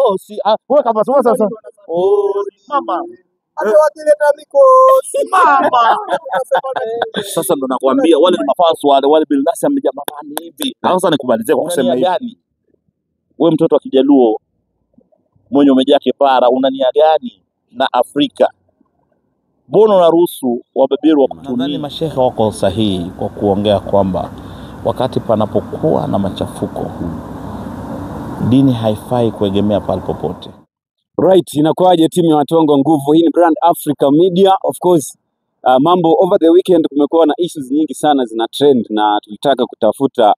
Mikosi. Ah, wewe kama sasa. Oh, mama. Hata wakileta mikosi. Mama. Sasa ndo nakwambia wale ni mafans wale Bilnasi amejaa mafani hivi. Sasa nikubalizie kwa kusema hivi. Gani? Wewe mtoto wa Kijaluo mwenye umejaa kipara, una nia gani na Afrika? Mbona unaruhusu wabeberu wa kutumia? Nadhani mashehe wako sahihi kwa kuongea kwamba wakati panapokuwa na machafuko, dini haifai kuegemea pale popote. Right, inakuwaje timu ya Watongo Nguvu? Hii ni Brand Africa Media. Of course, mambo over the weekend kumekuwa na issues nyingi sana zina trend na tulitaka kutafuta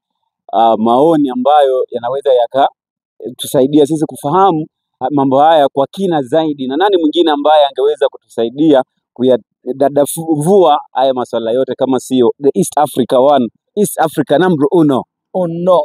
maoni ambayo yanaweza yakatusaidia sisi kufahamu mambo haya kwa kina zaidi, na nani mwingine ambaye angeweza kutusaidia kuyadadavua haya masuala yote kama sio the East Africa one, East Africa number uno. Oh no.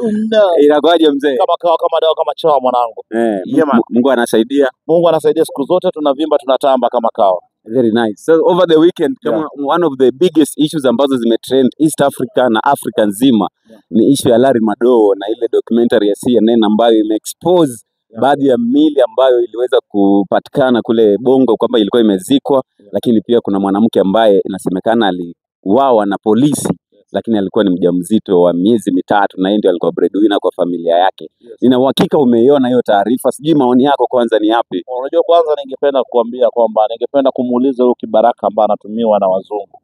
Oh no. Inakuwaje mzee? Kama kawa kama dawa kama chawa mwanangu. Yeah, Mungu anasaidia. Mungu anasaidia siku zote, tunavimba tunatamba kama kawa. Very nice. So over the weekend, kama one of the biggest issues ambazo zimetrend East Africa na Africa nzima ni issue ya Larry Madowo na ile documentary ya CNN ambayo imeexpose baadhi ya mili ambayo iliweza kupatikana kule Bongo kwamba ilikuwa imezikwa, lakini pia kuna mwanamke ambaye inasemekana aliuawa na polisi, lakini alikuwa ni mjamzito wa miezi 3 na yeye ndio alikuwa breadwinner kwa familia yake. Nina uhakika umeiona hiyo taarifa, sijui maoni yako kwanza ni yapi? Unajua, kwanza ningependa kuambia kwamba ningependa kumuuliza huyo kibaraka ambaye anatumiwa na wazungu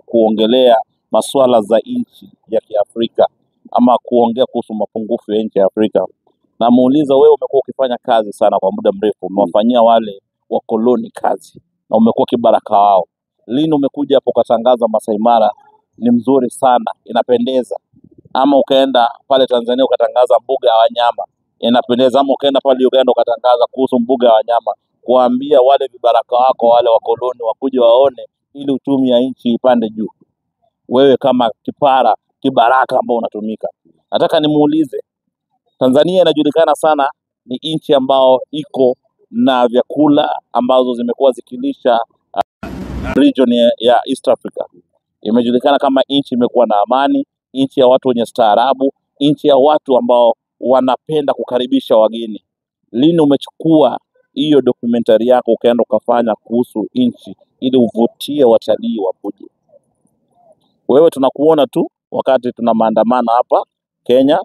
kuongelea masuala za nchi ya Kiafrika ama kuongea kuhusu mapungufu ya nchi ya Afrika. Namuuliza, wewe umekuwa ukifanya kazi sana kwa muda mrefu, umewafanyia wale wakoloni kazi na umekuwa kibaraka wao. Lini umekuja hapo ukatangaza Masai Mara ni mzuri sana, inapendeza? Ama ukaenda pale Tanzania ukatangaza mbuga ya wanyama inapendeza? Ama ukaenda pale Uganda ukatangaza kuhusu mbuga ya wanyama, kuambia wale vibaraka wako wale wakoloni wakuje waone ili uchumi ya nchi ipande juu? Wewe kama kipara kibaraka ambao unatumika, nataka nimuulize, Tanzania inajulikana sana ni nchi ambao iko na vyakula ambazo zimekuwa zikilisha region ya East Africa. Imejulikana kama nchi imekuwa na amani, nchi ya watu wenye staarabu, nchi ya watu ambao wanapenda kukaribisha wageni. Lini umechukua hiyo documentary yako ukaenda ukafanya kuhusu nchi ili uvutie watalii wakuje? Wewe tunakuona tu wakati tuna maandamano hapa Kenya,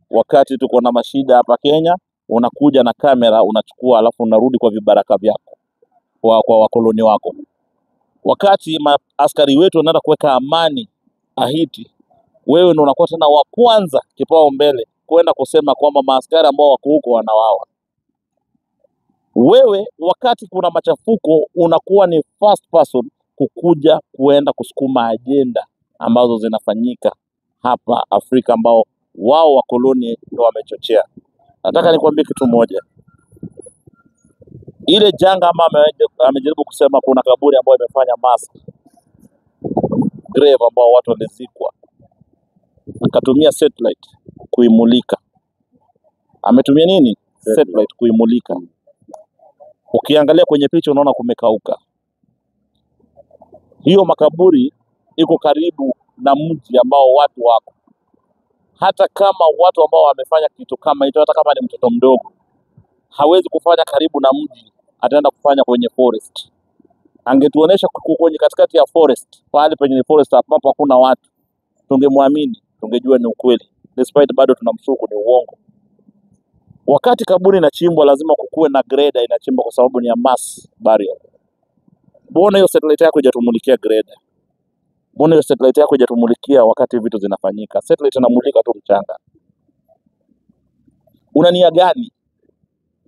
wakati tuko na mashida hapa Kenya, unakuja na kamera unachukua, alafu unarudi kwa vibaraka vyako, kwa wakoloni wako. Wakati askari wetu wanaenda kuweka amani Haiti, wewe ndio unakuwa tena wa kwanza kipao mbele kwenda kusema kwamba maaskari ambao wako huko wanawawa. Wewe wakati kuna machafuko unakuwa ni first person kukuja kuenda kusukuma agenda ambazo zinafanyika hapa Afrika ambao wao wakoloni ndio wamechochea. Nataka nikwambie kitu moja. Ile janga ama amejaribu kusema kuna kaburi ambayo imefanya mass grave ambao watu walizikwa, akatumia satellite kuimulika. Ametumia nini? Satellite kuimulika. Ukiangalia kwenye picha unaona kumekauka. Hiyo makaburi iko karibu na mji ambao watu wako. Hata kama watu ambao wamefanya kitu kama hicho, hata kama ni mtoto mdogo, hawezi kufanya karibu na mji, ataenda kufanya kwenye forest. Angetuonesha kwenye katikati ya forest, pale penye forest ambapo hakuna watu, tungemwamini, tungejua ni ukweli. Despite bado tunamshuku ni uongo. Wakati kaburi inachimbwa lazima kukuwe na grader inachimbwa kwa sababu ni ya mass burial. Mbona hiyo satellite yako haijatumulikia grader? Mbona hiyo satellite yako haijatumulikia wakati vitu zinafanyika? Satellite inamulika tu mchanga. Una nia gani?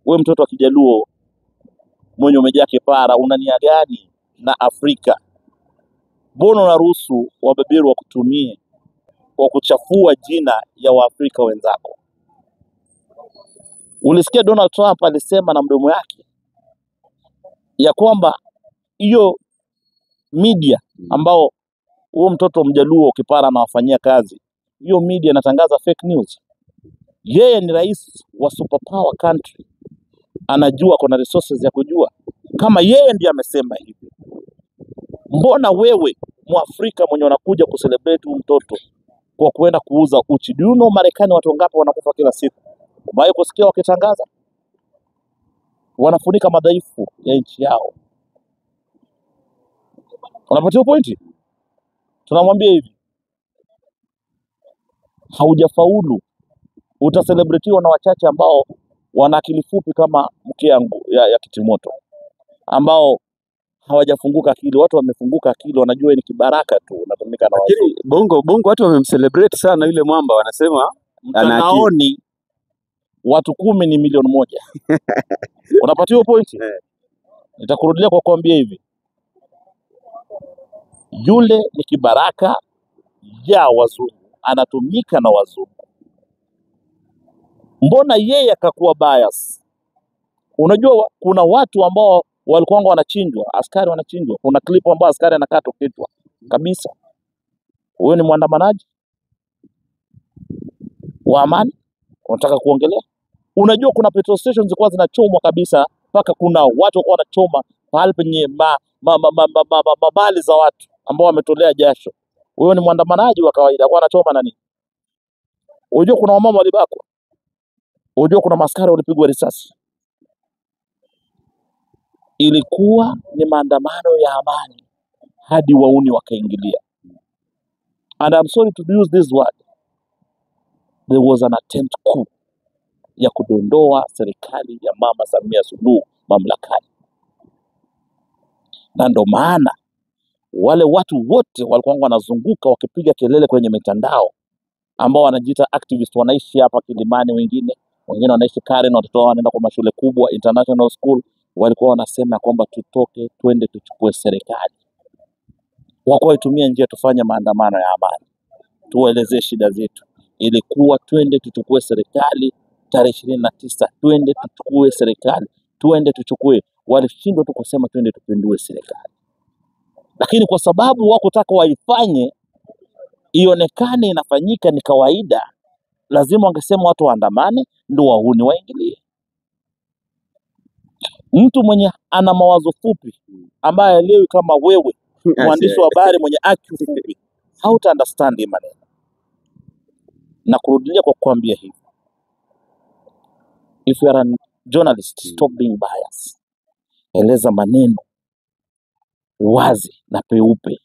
Wewe mtoto wa Kijaluo mwenye umejaa kipara, una nia gani na Afrika? Mbona unaruhusu wabeberu wakutumie kwa kuchafua jina ya Waafrika wenzako? Ulisikia Donald Trump alisema na mdomo yake ya kwamba hiyo media ambao huo mtoto Mjaluo kipara anawafanyia kazi, hiyo media inatangaza fake news. Yeye ni rais wa superpower country, anajua kuna resources ya kujua. Kama yeye ndiye amesema hivyo, mbona wewe Mwafrika mwenye unakuja kucelebrate huyu mtoto kwa kuenda kuuza uchi. Do you know Marekani watu wangapi wanakufa kila siku? Umewahi kusikia wakitangaza? Wanafunika madhaifu ya nchi yao. Unapatia pointi? Tunamwambia hivi, haujafaulu, utaselebretiwa na wachache ambao wana akili fupi kama mke yangu ya kitimoto, ambao hawajafunguka akili. Watu wamefunguka akili, wanajua ni kibaraka tu unatumika na wazungu. Lakini bongo watu wamemcelebrate sana yule mwamba, wanasema ana akili. Mtandaoni watu 10 ni milioni 1. Unapatiwa pointi? Nitakurudia kwa kuambia hivi, yule ni kibaraka ya wazungu, anatumika na wazungu. Mbona yeye akakuwa bias? Unajua kuna watu ambao walikuwa wanachinjwa, askari wanachinjwa. Kuna clip ambao askari anakatwa kichwa kabisa. Huyo ni mwandamanaji wa amani unataka kuongelea? Unajua kuna petrol stations zilikuwa zinachomwa kabisa, mpaka kuna watu walikuwa wanachoma pahali penye mali za watu ambao wametolea jasho. Huyo ni mwandamanaji wa kawaida, alikuwa anachoma nani? Unajua kuna wamama walibakwa, unajua kuna maskari walipigwa risasi. Ilikuwa ni maandamano ya amani hadi wauni wakaingilia. And I'm sorry to use this word, there was an attempt coup ya kudondoa serikali ya Mama Samia Suluhu mamlakani, na ndo maana wale watu wote walikuwa wanazunguka wakipiga kelele kwenye mitandao, ambao wanajiita activist, wanaishi hapa Kilimani, wengine wanaishi Karen, watoto wao wanaenda kwa mashule kubwa international school, walikuwa wanasema kwamba tutoke twende tuchukue serikali. Wakuwa waitumia njia tufanye maandamano ya amani, tuwaelezee shida zetu. Ilikuwa twende tuchukue serikali tarehe 29, twende tuchukue serikali, twende tuchukue. Walishindwa tu kusema twende tupindue serikali, lakini kwa sababu wakutaka waifanye ionekane inafanyika ni kawaida, lazima wangesema watu waandamane ndio wahuni waingilie. Mtu mwenye ana mawazo fupi ambaye haelewi kama wewe mwandishi wa habari mwenye IQ fupi, hauta understand hii maneno. Na kurudilia kwa kuambia hivi, if you are a journalist, stop being biased. Eleza maneno wazi na peupe.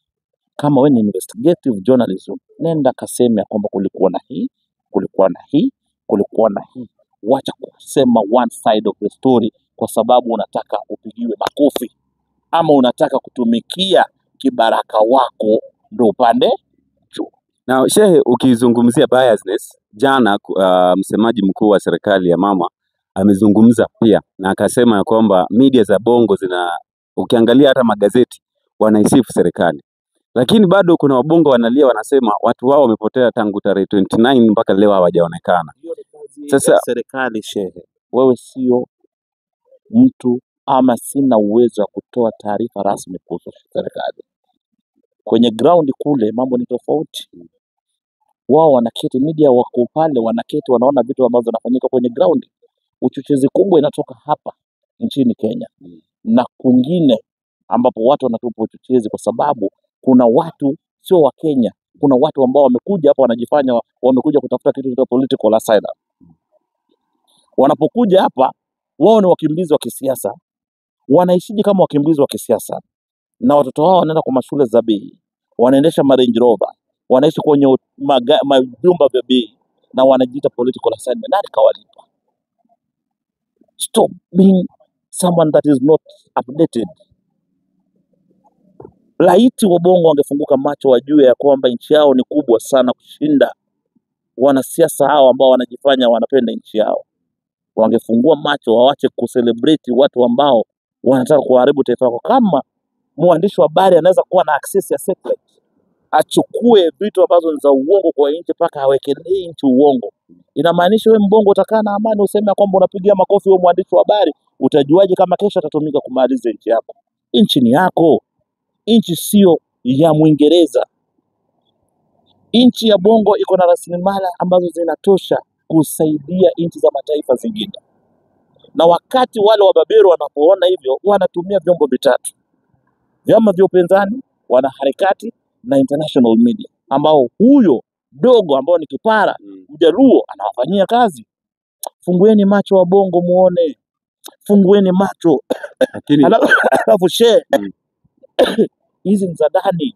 Kama wewe ni investigative journalism, nenda kaseme ya kwamba kulikuwa na hii, kulikuwa na hii, kulikuwa na hii. Wacha kusema one side of the story kwa sababu unataka upigiwe makofi ama unataka kutumikia kibaraka wako ndo upande juu. Na shehe, ukizungumzia biasness, jana msemaji mkuu wa serikali ya mama amezungumza pia na akasema ya kwamba media za bongo zina, ukiangalia hata magazeti wanaisifu serikali, lakini bado kuna wabongo wanalia, wanasema watu wao wamepotea tangu tarehe 29 mpaka leo hawajaonekana. Hiyo ni kazi Sasa ya serikali shehe. Wewe sio mtu ama sina uwezo wa kutoa taarifa rasmi kuhusu serikali. Kwenye ground kule mambo ni tofauti. Wao wanaketi, media wako pale, wanaketi wanaona vitu ambavyo vinafanyika kwenye ground. Uchochezi kubwa inatoka hapa nchini Kenya na kwingine ambapo watu wanatupa uchochezi, kwa sababu kuna watu sio wa Kenya, kuna watu ambao wamekuja hapa wanajifanya wamekuja kutafuta kitu cha political asylum. Wanapokuja hapa wao ni wakimbizi wa kisiasa, wanaishije kama wakimbizi wa kisiasa? Na watoto wao wanaenda kwa mashule za bei, wanaendesha ma Range Rover, wanaishi kwenye majumba vya bei na wanajiita political assignment. Nani kawalipa? Stop being someone that is not updated. Laiti wabongo wangefunguka macho, wajue ya kwamba nchi yao ni kubwa sana kushinda wanasiasa hao ambao wanajifanya wanapenda nchi yao. Wangefungua macho, wawache kucelebrate watu ambao wanataka kuharibu taifa lako. Kama mwandishi wa habari anaweza kuwa na access ya satellite, achukue vitu ambazo ni za uongo kwa nchi mpaka awekelee nchi uongo, inamaanisha wewe mbongo utakaa na amani useme ya kwamba unapigia makofi wewe mwandishi wa habari? Utajuaje kama kesho atatumika kumaliza nchi yako? Nchi ni yako, nchi sio ya Mwingereza. Nchi ya Bongo iko na rasilimali ambazo zinatosha kusaidia nchi za mataifa zingine, na wakati wale wababeru wanapoona hivyo, wanatumia vyombo vitatu: vyama vya upinzani, wanaharakati na international media, ambao huyo Dogo ambao ni kipara Mjaluo anawafanyia kazi. Fungueni macho wa Bongo muone, fungueni macho. Lakini Alafu she hizi ni za ndani,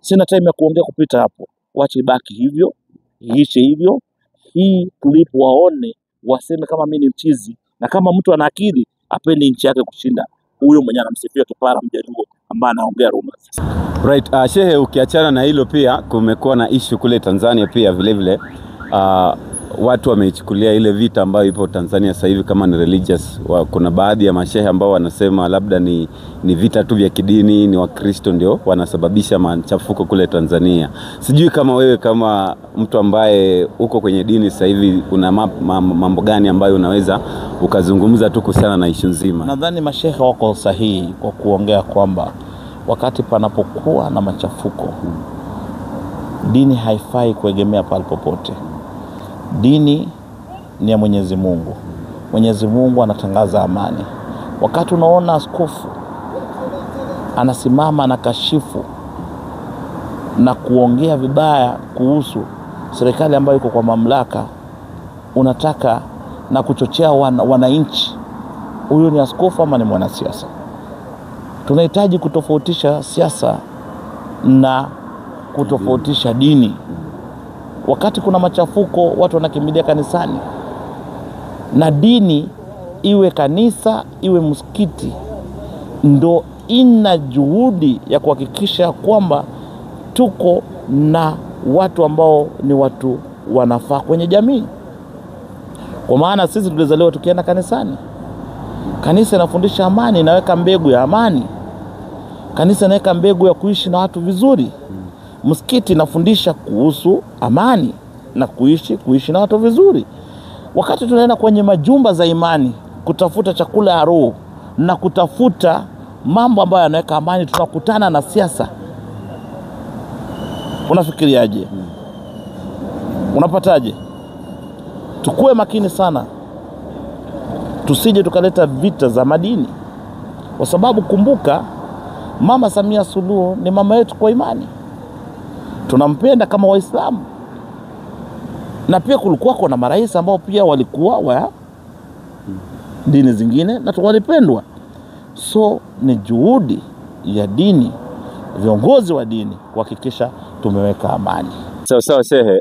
sina time ya kuongea kupita hapo, wache ibaki hivyo, iishe hivyo. Hii clip waone, waseme kama mimi ni mchizi, na kama mtu ana akili apende nchi yake kushinda huyo mwenye anamsifia kipara Mjaluo ambaye anaongea rumors. Right, shehe, ukiachana na hilo pia kumekuwa na issue kule Tanzania pia vile vile. Watu wameichukulia ile vita ambayo ipo Tanzania sasa hivi kama ni religious. Kuna baadhi ya mashehe ambao wanasema labda ni vita tu vya kidini, ni Wakristo ndio wanasababisha machafuko kule Tanzania. Sijui kama wewe kama mtu ambaye uko kwenye dini sasa hivi una mambo gani ambayo unaweza ukazungumza tu kuhusiana na issue nzima? Nadhani mashehe wako sahihi kwa kuongea kwamba wakati panapokuwa na machafuko, dini haifai kuegemea pale popote. Dini ni ya Mwenyezi Mungu. Mwenyezi Mungu anatangaza amani. Wakati unaona askofu anasimama na kashifu na kuongea vibaya kuhusu serikali ambayo iko kwa mamlaka, unataka na kuchochea wananchi, huyo ni askofu ama ni mwanasiasa? Tunahitaji kutofautisha siasa na kutofautisha dini. Wakati kuna machafuko, watu wanakimbilia kanisani, na dini iwe kanisa iwe msikiti ndo ina juhudi ya kuhakikisha kwamba tuko na watu ambao ni watu wanafaa kwenye jamii. Kwa maana sisi tulizaliwa tukienda kanisani. Kanisa inafundisha amani, inaweka mbegu ya amani. Kanisa inaweka mbegu ya kuishi na watu vizuri. Msikiti inafundisha kuhusu amani na kuishi na watu vizuri. Wakati tunaenda kwenye majumba za imani kutafuta chakula ya roho na kutafuta mambo ambayo yanaweka amani, tunakutana na siasa. Unafikiriaje? Unapataje? Tukue makini sana, tusije tukaleta vita za madini, kwa sababu kumbuka, Mama Samia Suluhu ni mama yetu kwa imani, tunampenda kama Waislamu. Na pia kulikuwa kuna marais ambao pia walikuwa wa dini zingine na walipendwa. So ni juhudi ya dini, viongozi wa dini kuhakikisha tumeweka amani. Sawa sawa shehe,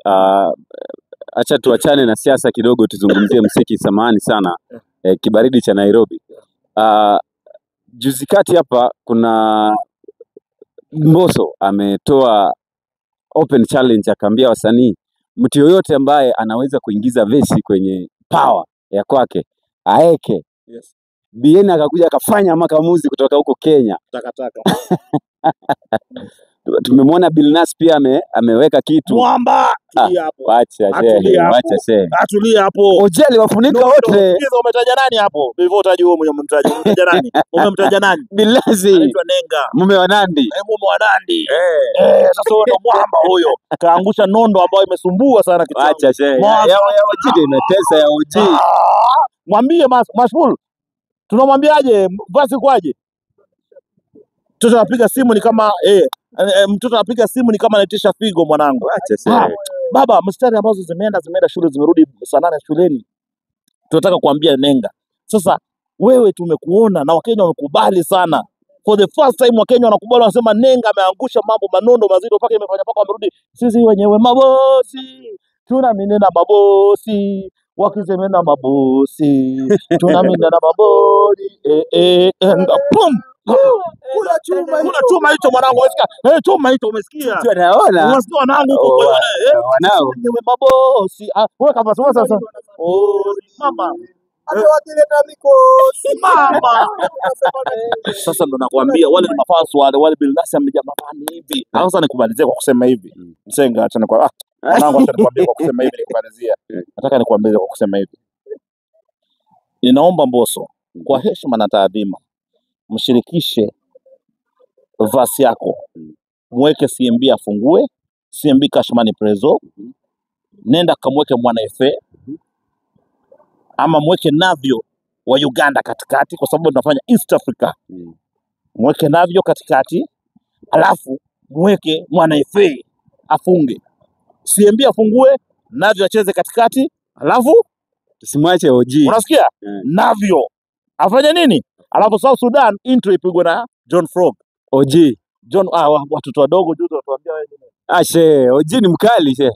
acha tuachane na siasa kidogo, tuzungumzie muziki. Samahani sana, kibaridi cha Nairobi. Juzi kati hapa kuna Mbosso ametoa open challenge, akaambia wasanii mtu yoyote ambaye anaweza kuingiza vesi kwenye power ya kwake aeke. Yes. BN akakuja akafanya makamuzi kutoka huko Kenya. Takataka. Tumemwona Billnass pia ameweka kitu. Mwamba, tulia hapo. Wacha shehe, wacha shehe. Atulia hapo. Ojeli wafunika wote. Sikiza, umetaja nani hapo? Before utaje wewe mwenye umemtaja. Umemtaja nani? Umemtaja nani? Billnass. Anaitwa Nenga. Mume wa Nandi. Mume wa Nandi. Sasa huyo ndo mwamba huyo. Kaangusha nondo ambayo imesumbua sana kichwa. Wacha shehe. Ya OG imetesa ya OG. Mwambie Mashmul. Tunamwambiaje? Basi kwaje? Mtoto anapiga simu ni kama mtoto anapiga simu ni kama anaitisha figo mwanangu. Acha sasa. Baba, mstari ambazo zimeenda shule zimerudi saa 8 shuleni. Tunataka kuambia Nenga. Sasa wewe tumekuona na Wakenya wamekubali sana. For the first time Wakenya wanakubali, wanasema Nenga ameangusha mambo manondo mazito mpaka imefanya mpaka wamerudi. Sisi wenyewe mabosi, tuna minena mabosi, wakisemena mabosi, tuna minena mabosi. Pum! Kula chuma hicho. Kula chuma hicho mwanangu, umesikia? Chuma hicho umesikia? Tunaona. Unasikia wanangu huko kwa hiyo wanao. Wenyewe mabosi. Wewe kama sasa. Oh, mama. Hata wakileta mikosi. Mama. Sasa ndo nakwambia wale ni mafans wale Billnass amejaa mafani hivi. Sasa nikubalizie kwa kusema hivi. Msenga acha nikwa mwanangu, acha nikwambie kwa kusema hivi nikubalizia. Nataka nikwambie kwa kusema hivi. Ninaomba Mbosso kwa heshima na taadhima mshirikishe verse yako, mweke CMB afungue CMB Cashman Prezo, nenda kamweke Mwana FA ama mweke Navio wa Uganda katikati, kwa sababu tunafanya East Africa. Mweke Navio katikati, alafu mweke Mwana FA afunge. CMB afungue, Navio acheze katikati, alafu Tusimwache OG. unasikia Eh. Navio afanye nini? Alafu South Sudan intro ipigwe na John Frog. OG. John watoto wadogo juzi watuambia wewe nini? Ah, she, OG ni mkali she.